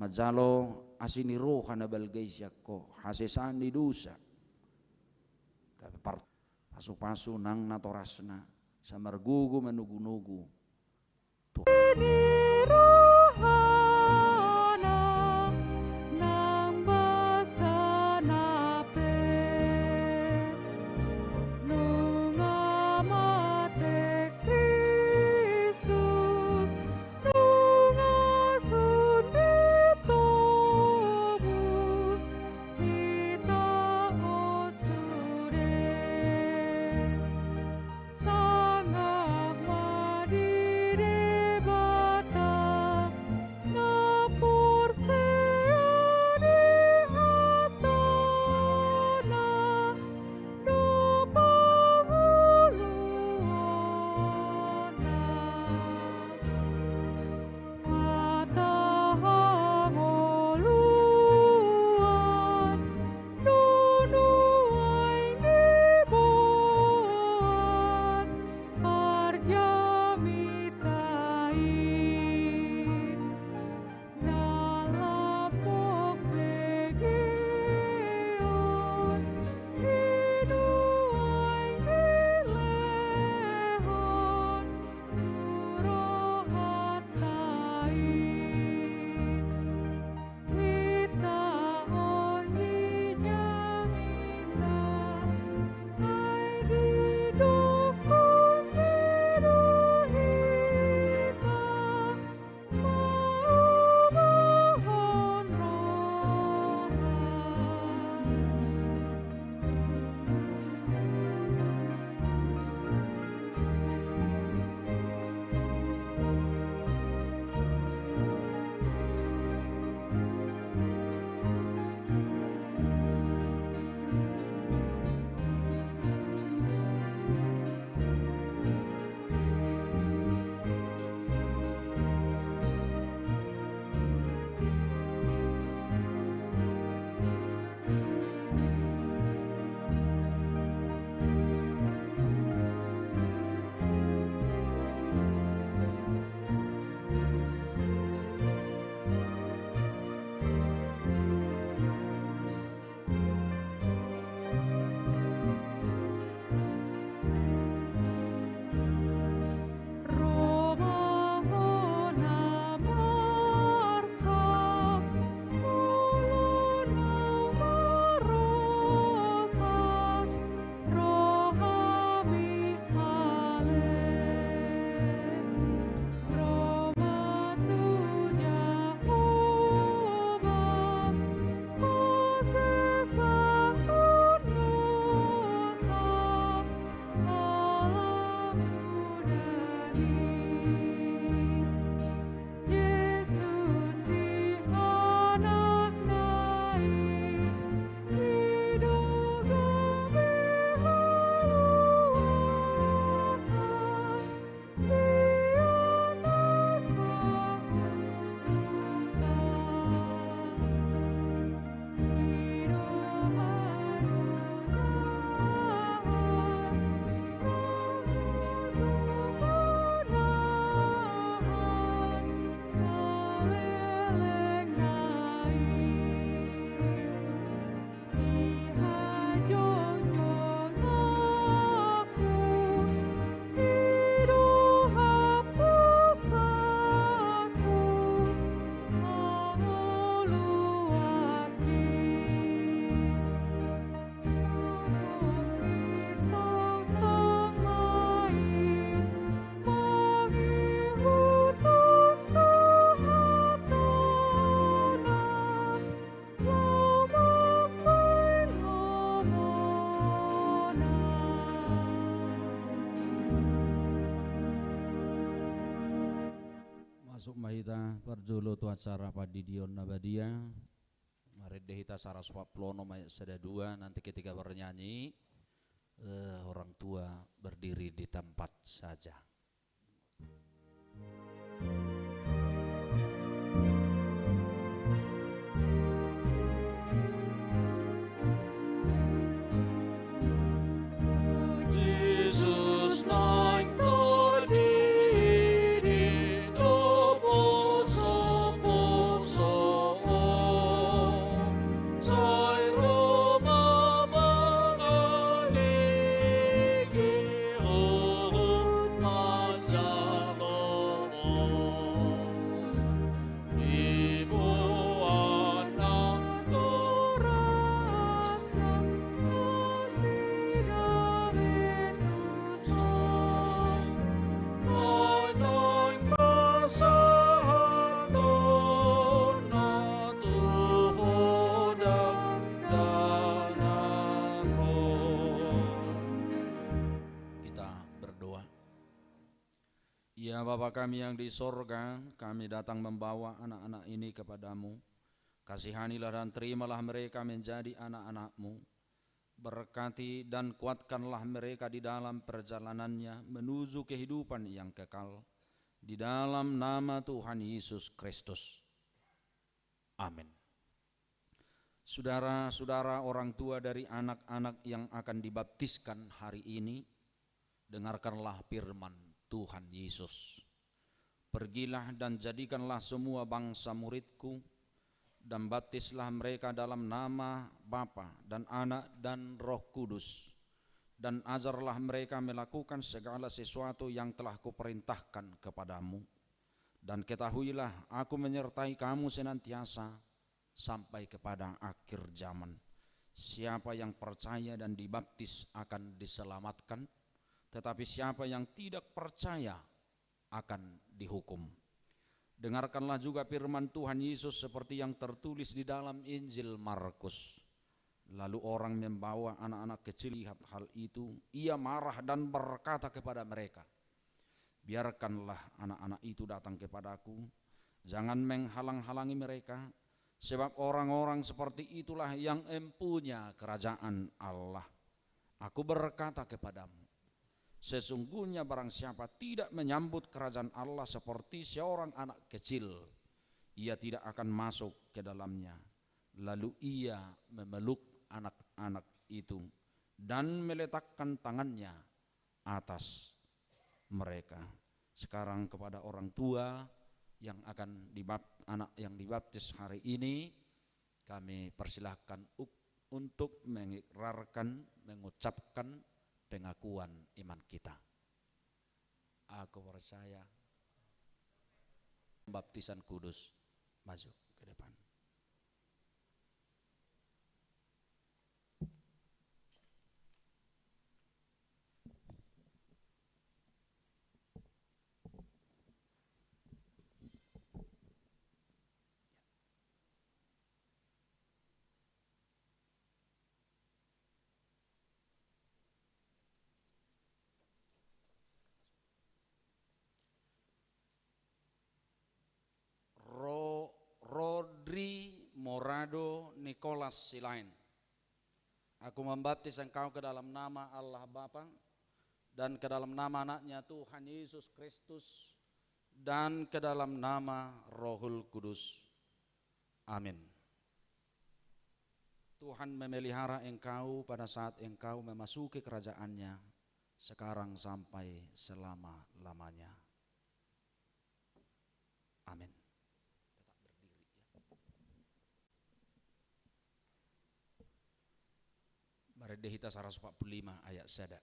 manjalo asi ni roha na balga i sian Ho, hasesaan ni dosa. Gabe par-, pasu-pasu nang natorasna, asa margogo manogu-nogu. Tuhan. Ni rohana nang basana pe, nunga mate Kristus, nunga sun ditobus hita on sude. Sangap ma di Debata, Masuk ma hita parjolo tu acara pandidion na badia. Marende hita saratus opat pulu onom ayat sada dua, nanti ketika bernyanyi, eh, orang tua berdiri di tempat saja. Jesus naeng tardidi tu poso-poso on, sai ro ma mangaligi huhut manjalo. Diboan na torasna nasida Venus on, ai naeng pasahatonna tu ho dakdanak on. Kita berdoa. Ya Bapa kami yang di sorga, kami datang membawa anak-anak ini kepada-Mu. Kasihanilah dan terimalah mereka menjadi anak-anak-Mu. Berkati dan kuatkanlah mereka di dalam perjalanannya menuju kehidupan yang kekal. Di dalam nama Tuhan Yesus Kristus. Amin. Saudara-saudara, orang tua dari anak-anak yang akan dibaptiskan hari ini, dengarkanlah firman Tuhan Yesus. Pergilah dan jadikanlah semua bangsa muridku, dan baptislah mereka dalam nama Bapa dan Anak dan Roh Kudus, dan ajarlah mereka melakukan segala sesuatu yang telah kuperintahkan kepadamu. Dan ketahuilah, Aku menyertai kamu senantiasa sampai kepada akhir zaman. Siapa yang percaya dan dibaptis akan diselamatkan, tetapi siapa yang tidak percaya akan dihukum. Dengarkanlah juga firman Tuhan Yesus seperti yang tertulis di dalam Injil Markus. Lalu orang membawa anak-anak kecil lihat hal itu, ia marah dan berkata kepada mereka, "Biarkanlah anak-anak itu datang kepadaku, jangan menghalang-halangi mereka, sebab orang-orang seperti itulah yang empunya kerajaan Allah. Aku berkata kepadamu, sesungguhnya barang siapa tidak menyambut kerajaan Allah seperti seorang anak kecil, ia tidak akan masuk ke dalamnya." Lalu ia memeluk anak-anak itu dan meletakkan tangannya atas mereka. Sekarang kepada orang tua yang akan dibap-, anak yang dibaptis hari ini, kami persilahkan uk-, untuk mengikrarkan, mengucapkan pengakuan iman kita. Aku percaya. Baptisan kudus, maju ke depan. Ro-, Rodri Morado Nicolas Silaen. Aku membaptis engkau ke dalam nama Allah Bapa, dan ke dalam nama Anaknya Tuhan Yesus Kristus, dan ke dalam nama Rohul Kudus. Amin. Tuhan memelihara engkau pada saat engkau memasuki kerajaan-Nya sekarang sampai selama-lamanya. Amin. Tetap berdiri, ya. Marende hita saratus opat pulu lima ayat sada.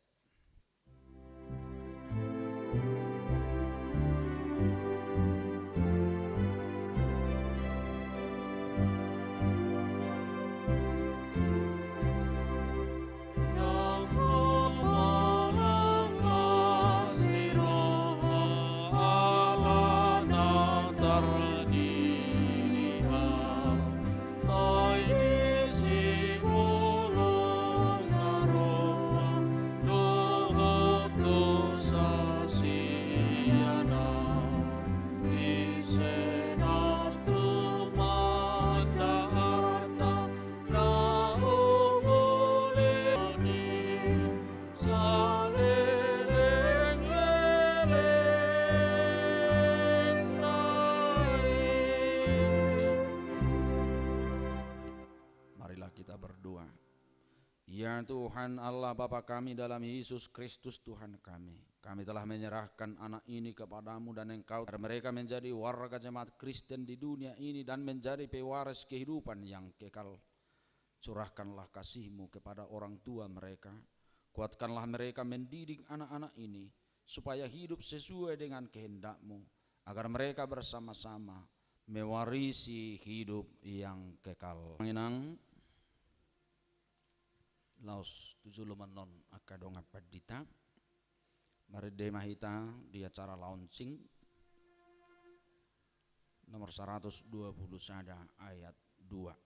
Ya Tuhan Allah Bapa kami dalam Yesus Kristus Tuhan kami, kami telah menyerahkan anak ini kepada-Mu dan Engkau, agar mereka menjadi warga jemaat Kristen di dunia ini dan menjadi pewaris kehidupan yang kekal. Curahkanlah kasih-Mu kepada orang tua mereka. Kuatkanlah mereka mendidik anak-anak ini, supaya hidup sesuai dengan kehendak-Mu, agar mereka bersama-sama mewarisi hidup yang kekal. Inang, laos tu jolo ma annon angka dongan pandita. Marende ma hita di acara launching nomor saratus dua pulu sada ayat dua.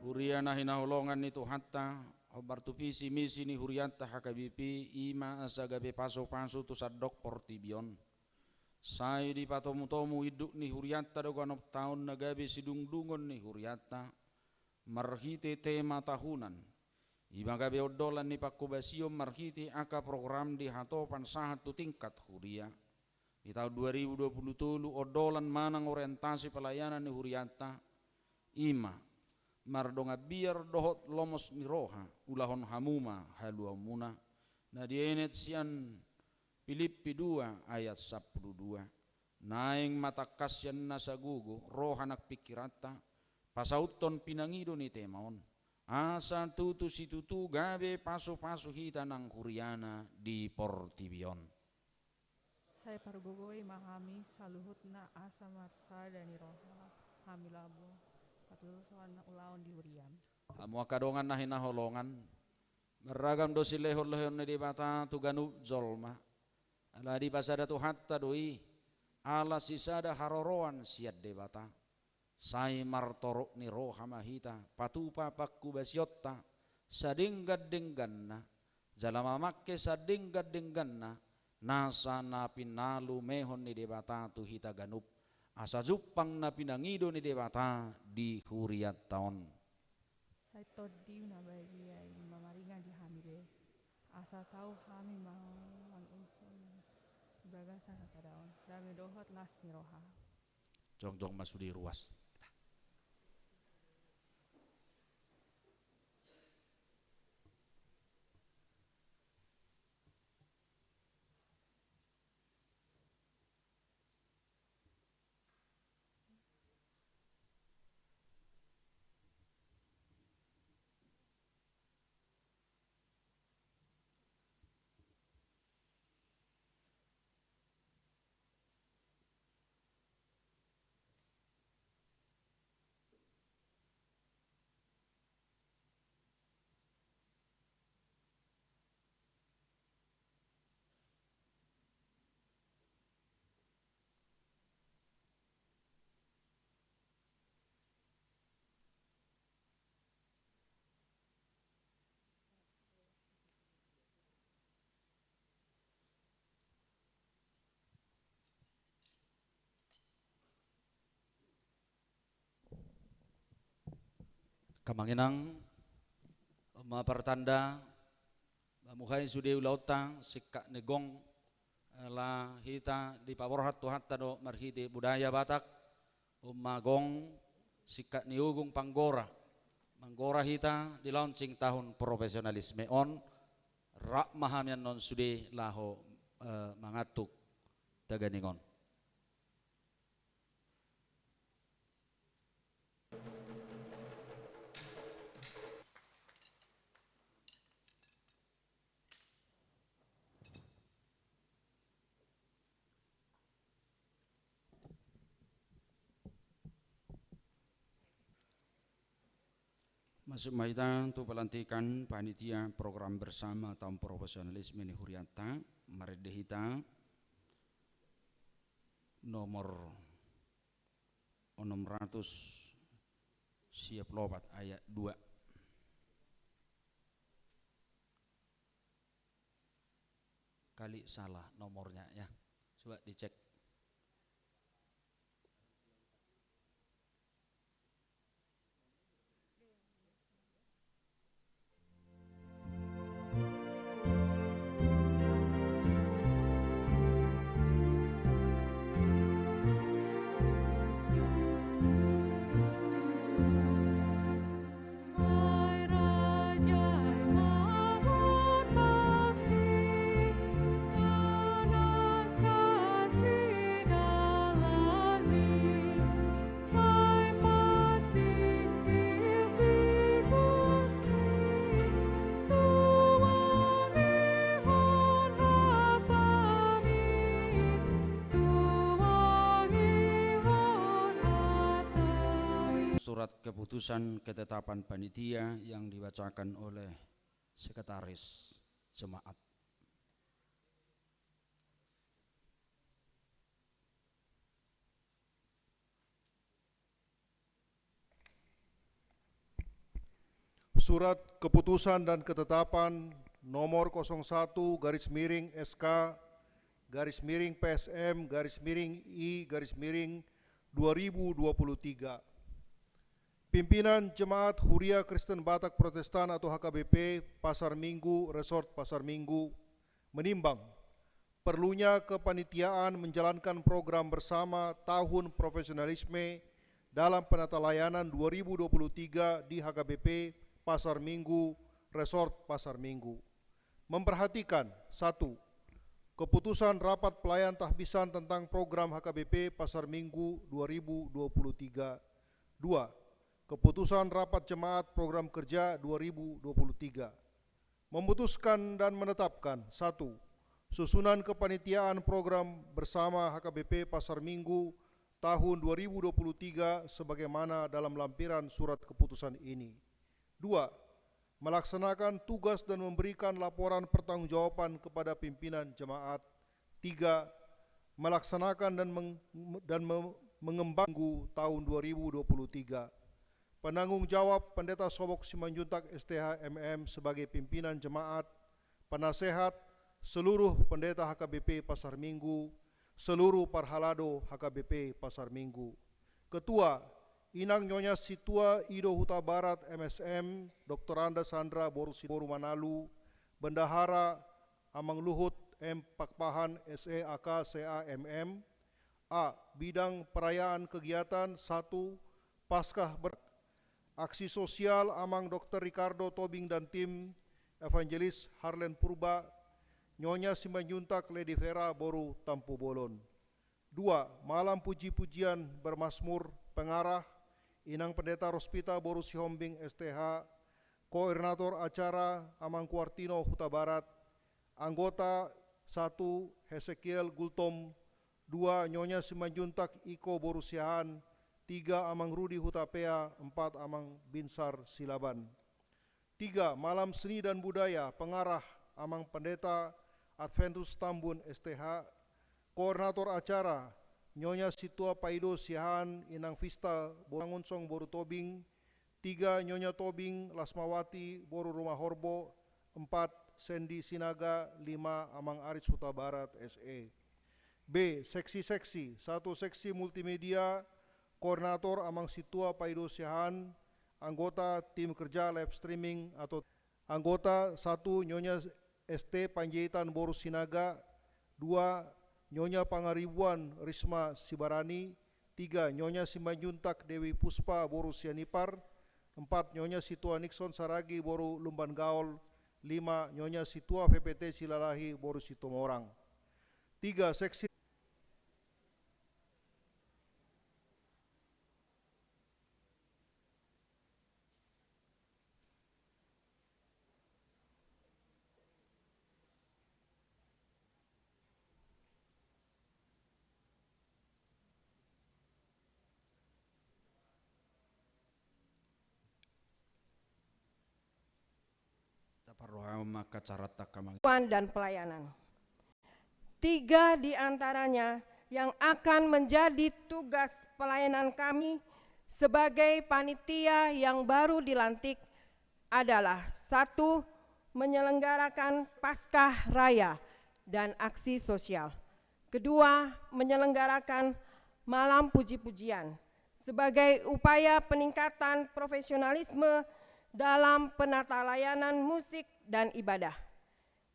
Huria na hinaholongan ni Tuhanta, hombar tu visi misi ni hurianta H K B P, i ma asa gabe pasupasu tu sandok portibi on. Sai dipatomutomu induk ni hurianta do ganup taon na gabe sidungdungon ni hurianta, marhite tema tahunan. I ma gabe ondolan ni pangkobasion marhite angka program di hatopan sahat tu tingkat huria. Di taon dua ribu dua pulu tolu, ondolan manang orientasi pelayanan ni hurianta, i ma mardongan biar dohot lomos ni roha, ulahon hamu ma haluaonmuna, na dienet sian Pilippi dua ayat sampulu dua. Naeng ma tangkas sian nasa gogo, roha nang pingkiranta, pasauthon pinangido ni tema on, asa tutu situtu gabe pasupasu hita nang huriana di portibi on. Sai pargogoi ma hami saluhutna asa marsada ni roha hami labo patuluson ulaon di huriam. Hamu angka dongan na hinaholongan, marragam do silehonlehon ni Debata tu ganup jolma. Ala dipasada Tuhanta do i, ala sisada haroroan sian Debata. Sai martorop ni roha ma hita patupa pangkobasionta sadenggan-dengganna, jala mamangke sadenggan-dengganna nasa na pinalumehon ni Debata tu hita ganup, asa jumpang na pinangido ni Debata di hurianta on. Sai tondi na badia i ma maringan di hami be, asa tau hami mangurupi di bagasan hasadaon, dame dohot las ni roha. Jongjong ma sude ruas. Angka amang inang, on ma partanda, mamuhai sude ulaonta, singkat ni gong, ala hita dipaborhat Tuhanta do marhite budaya Batak, on ma gong, singkat ni ogung panggora, manggora hita di launching tahun profesionalisme on, rap ma hami annon sude laho, eh, mangantuk taganing on. Masuk ma hita tu pelantikan panitia program bersama tahun profesionalisme ni hurianta, marende hita nomor onom ratus sia pulu opat ayat dua. Kali salah nomornya ya. Coba dicek. Surat keputusan ketetapan panitia yang dibacakan oleh sekretaris jemaat. Surat keputusan dan ketetapan nomor kosong satu garis miring S K garis miring P S M garis miring I garis miring dua ribu dua puluh tiga. Pimpinan Jemaat Huria Kristen Batak Protestan atau H K B P Pasar Minggu, Resort Pasar Minggu, menimbang perlunya kepanitiaan menjalankan program bersama tahun profesionalisme dalam penatalayanan dua ribu dua puluh tiga di H K B P Pasar Minggu, Resort Pasar Minggu. Memperhatikan, satu, keputusan rapat pelayan tahbisan tentang program H K B P Pasar Minggu dua ribu dua puluh tiga. Dua, keputusan rapat jemaat program kerja dua ribu dua puluh tiga. Memutuskan dan menetapkan, satu, susunan kepanitiaan program bersama H K B P Pasar Minggu tahun dua ribu dua puluh tiga sebagaimana dalam lampiran surat keputusan ini. Dua, melaksanakan tugas dan memberikan laporan pertanggungjawaban kepada pimpinan jemaat. Tiga, melaksanakan dan meng-, dan me-, mengemban tahun dua ribu dua puluh tiga. Penanggung jawab Pendeta Sobok Simanjuntak S T H M M sebagai pimpinan jemaat, penasehat, seluruh pendeta H K B P Pasar Minggu, seluruh parhalado H K B P Pasar Minggu. Ketua, Inang Nyonya Situa Ido Hutabarat M S M, Doktoranda Sandra boru Siboru Manalu, Bendahara Amang Luhut M Pakpahan S E A K S E A M M. A, bidang perayaan kegiatan, satu, Paskah ber-, aksi sosial Amang Doktor Ricardo Tobing dan tim, Evangelis Harlen Purba, Nyonya Simanjuntak Lady Vera boru Tampubolon. Dua, malam puji-pujian bermazmur, pengarah, Inang Pendeta Rospita boru Sihombing S T H, koordinator acara Amang Kuartino Hutabarat, anggota, satu, Hesekiel Gultom, dua, Nyonya Simanjuntak Iko boru Siahaan, tiga, Amang Rudi Hutapea, empat, Amang Binsar Silaban. Tiga, malam seni dan budaya, pengarah Amang Pendeta Adventus Tambun S T H, koordinator acara, Nyonya Situa Paido Siahaan, Inang Vista boru Mangunsong boru Tobing, tiga, Nyonya Tobing Lasmawati boru Rumahorbo, empat, Sendi Sinaga, lima, Amang Aris Hutabarat S E. B, seksi-seksi, satu, seksi multimedia, koordinator Amang Situa Paido Siahaan, anggota tim kerja live streaming atau anggota, satu, Nyonya S T Panjaitan boru Sinaga, dua, Nyonya Pangaribuan Risma Sibarani, tiga, Nyonya Simanjuntak Dewi Puspa boru Sianipar, empat, Nyonya Situa Nixon Saragi boru Lumban Gaol, lima, Nyonya Situa V P T Silalahi boru Situmorang. Tiga, seksi Parrohahon ma angka caranta, angka amang. Pengakuan dan pelayanan. Tiga di antaranya yang akan menjadi tugas pelayanan kami sebagai panitia yang baru dilantik adalah: satu, menyelenggarakan Paskah Raya dan aksi sosial. Kedua, menyelenggarakan malam puji-pujian sebagai upaya peningkatan profesionalisme dalam penata layanan musik dan ibadah.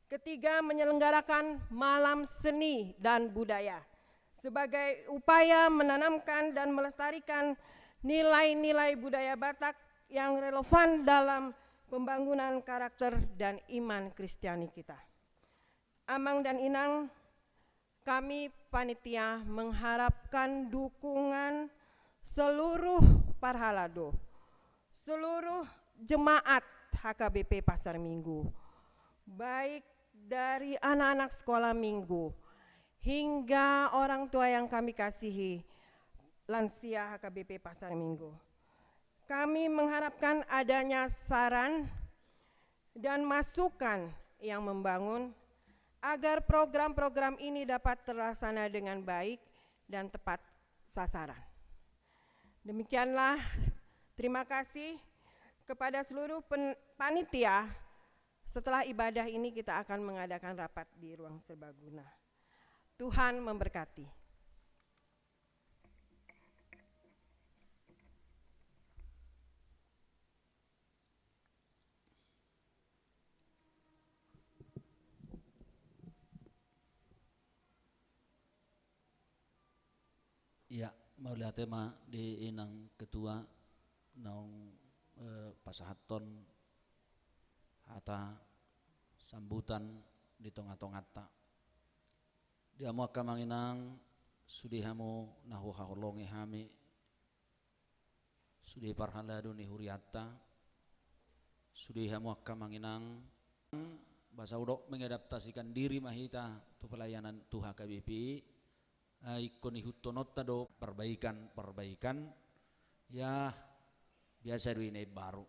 Ketiga, menyelenggarakan malam seni dan budaya sebagai upaya menanamkan dan melestarikan nilai-nilai budaya Batak yang relevan dalam pembangunan karakter dan iman Kristiani kita. Amang dan Inang, kami panitia mengharapkan dukungan seluruh parhalado, seluruh jemaat H K B P Pasar Minggu, baik dari anak-anak sekolah minggu hingga orang tua yang kami kasihi, lansia H K B P Pasar Minggu. Kami mengharapkan adanya saran dan masukan yang membangun agar program-program ini dapat terlaksana dengan baik dan tepat sasaran. Demikianlah, terima kasih kepada seluruh pen-, panitia. Setelah ibadah ini, kita akan mengadakan rapat di ruang serbaguna. Tuhan memberkati. Ia, mauliate ma di Inang Ketua naung, eh, pasahathon hata sambutan di tonga-tonganta. Di hamu angka amang inang, sude hamu na huhaholongi hami, sude parhalado ni hurianta, sude hamu angka amang inang, ba sai didok mengadaptasikan diri ma hita tu pelayanan tu H K B P, eh, ingkon ihuthononta do parbaikan-parbaikan, ya, biasa do i na imbaru.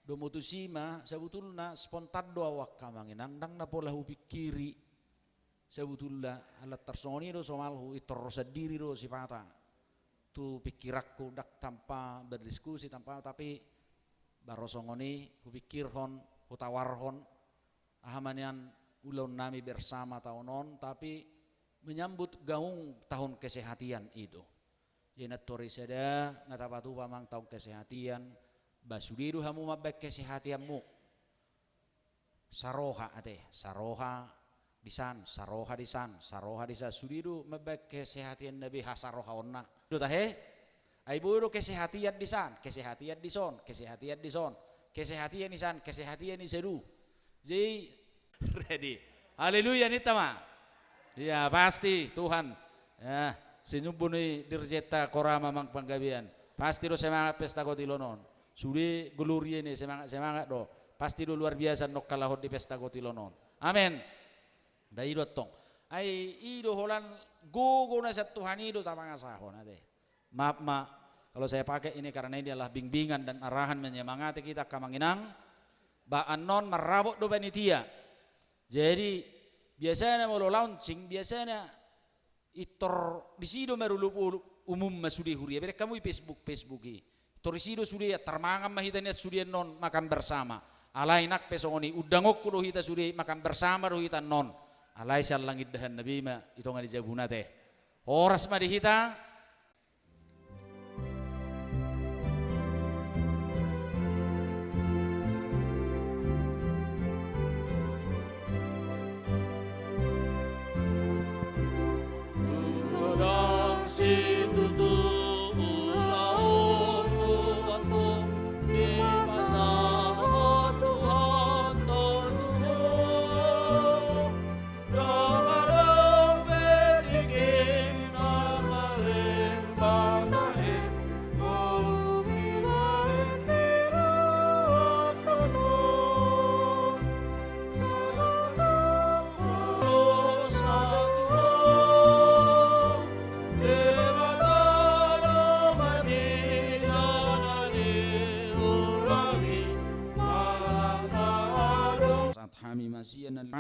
Domu tusi ma, sabutulna spontan do au angka amang inang, ndang na pola hupingkiri. Sabutulna, ala tarsongon i do somalhu, intor ro sandiri do sipata tu pingkiranku, ndang tanpa berdiskusi, tanpa, tapi baru songon i hupingkirhon, hutawarhon, aha ma nian ulaon nami bersama taon on, tapi menyambut gaung tahun kesehatian itu. Jadi nantoari sada, nga tapatupa amang tahun kesehatian, ba sude do hamu mambaen kesehatianmu. Saroha ate, saroha disan, saroha disan, saroha disan, sude do mambaen kesehatian na be hasarohaonna. Do tahe? Ai boi do kesehatian disan, kesehatian dison, kesehatian dison, kesehatian disan, kesehatian disadu. Jadi, ready. Haleluya, ninta ma. Ia, pasti, Tuhan. Ya, sinumbun i dirjenta Korama Amang Panggabean. Pasti do semangat pesta kotilon on. Sude gloria ni semangat-semangat do. Pasti do luar biasa nongkalahon di pesta kotilon on. Amen. Da i do tong. Ai i do holan gogo na sian Tuhan i do tamangasahon ate. Maaf ma, kalau saya pakai ini karena ini adalah bimbingan dan arahan menyemangati kita angka amang inang. Ba annon marrabot do panitia. Jadi, biasana molo launching, biasana intor disi do marolopolop, umum ma sude huria. Bereng hamu i Facebook, Facebook i. Intor disi do sude, antar mangan ma hita nian sude annon makan bersama. Alai nang pe songon i, undangonku do hita sude, makan bersama do hita annon. Alai sian langit dahan na be ma i tonga ni jabuna ate. Horas ma di hita.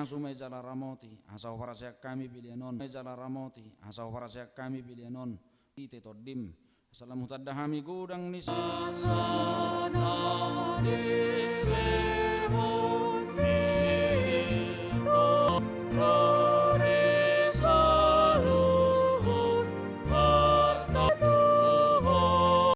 Sumai jala ramoti, asa huparaseak hami pelean on. Sumai jala ramoti, asa huparaseak hami pelean on. Ite tondim. Salam hutanda hami godang ni